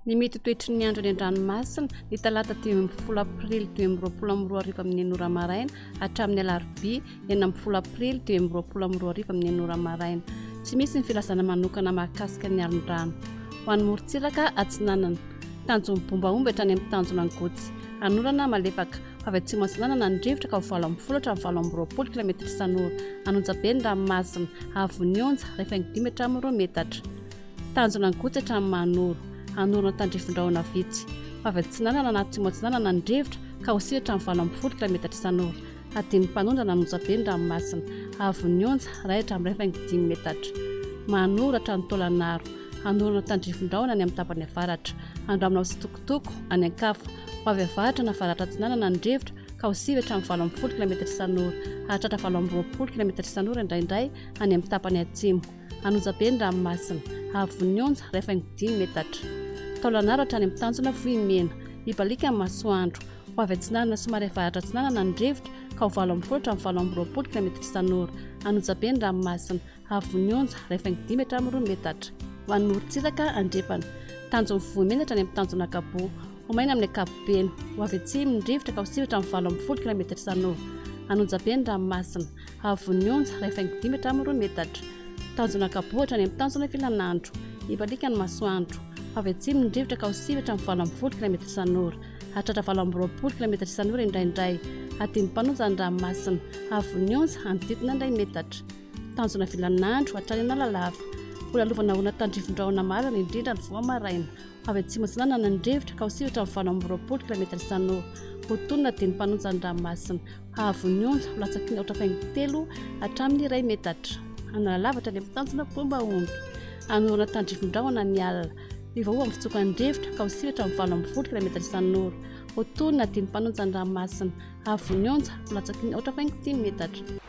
Ny mety ho toetry ny andro any an-dranomasina, ny talata 15 aprily 2025 amin'ny enina ora maraina hatramin'ny alarobia 16 aprily 2025 amin'ny enina ora maraina. Tsy misy ny filazana manokana mahakasika ny alon-drano. Ho an'ny morontsiraka atsinanana, tanjon'ny bombaomby hatrany amin'ny tanjona Angotsy, hanorana malefaka, ho avy atsimo atsinanana ny rivotra ka ho 18 hatramin'ny 28 kilaometatra isan'ora. An'Onjabe ny ranomasina, haavon'ny onja, 1,5 hatramin'ny 2 metatra. Tanjona Angotsy hatramin'ny Mahanoro. Hanorina tandrifin-drahona vitsy. Ho avy atsinanana na atsimo atsinanana ny rivotra ka ho sivy hatramin'ny 18 kilaometatra isan'ora. Hadin'ny mpanondrana An'Onjabe ny ranomasina. Haavon'ny onja, iray hatramin'ny 1,5 metatra. Mahanoro hatrany Taolagnaro. Hanorina tandrifin-drahona any amin'ny tapany avaratra. Handramina ho tsitokotoko, any an-kafa. Ho avy avaratra na avaratra atsinanana ny rivotra ka ho sivy hatramin'ny 18 kilaometatra isan'ora. Hahatratra 28 kilaometatra isan'ora indraindray any amin'ny tapany atsimo. An'Onjabe ny ranomasina, haavon'ny onja, 1,5 metatra. Taolagnaro hatrany amin'ny tanjona Vohimena. Mibaliaka ny masoandro. Ho avy atsinanana somary avaratra atsinanana ny rivotra ka ho 18 hatramin'ny 28 kilaometatra isan'ora. An'Onjabe ny ranomasina, haavon'ny onja, 1,5 hatramin'ny 2 metatra. Ho an'ny morontsiraka andrefana. Tanjon'ny Vohimena hatrany amin'ny tanjona Ankaboa. Ho maina amin'ny ankapobeny. Ho avy atsimo ny rivotra ka ho sivy hatramin'ny 18 kilaometatra isan'ora. An'Onjabe ny ranomasina. Haavon'ny onja, 1,5 hatramin'ny 2 metatra. Tanjona ankaboa hatrany amin'ny tanjona filanandro. Mibaliaka ny masoandro. Ho avy atsimo ny rivotra ka ho sivy hatramin'ny 18 kilaometatra isan'ora. Hahatratra 28 kilaometatra isan'ora indraindray. Hadin'ny mpanonja ny ranomasina. Haavon'ny onja, hanodidina ny iray metatra. Tanjona vilanandro hatrany Analalava. Ho lalovana orana tandrifin-drahona marina indrindra ny vao maraina. Ho avy atsimo atsinanana ny rivotra ka ho sivy hatramin'ny 28 kilaometatra isan'ora. Ho tonina hadin'ny mpanonja ny ranomasina. Haavon'ny onja ho latsaky ny aotra faingo telo hatramin'ny iray metatra. Analalava hatrany amin'ny tanjona bomba omby. Hanorina tandrifin-drahona ny alina. Miovaova ny fitsokan'ny rivotra ka ho sivy hatramin'ny 18 kilaometatra isan'ora. Ho tonina hadin'ny mpanonja ny ranomasina. Haavon'ny onja ho latsaky ny aotra faingo dimy metatra.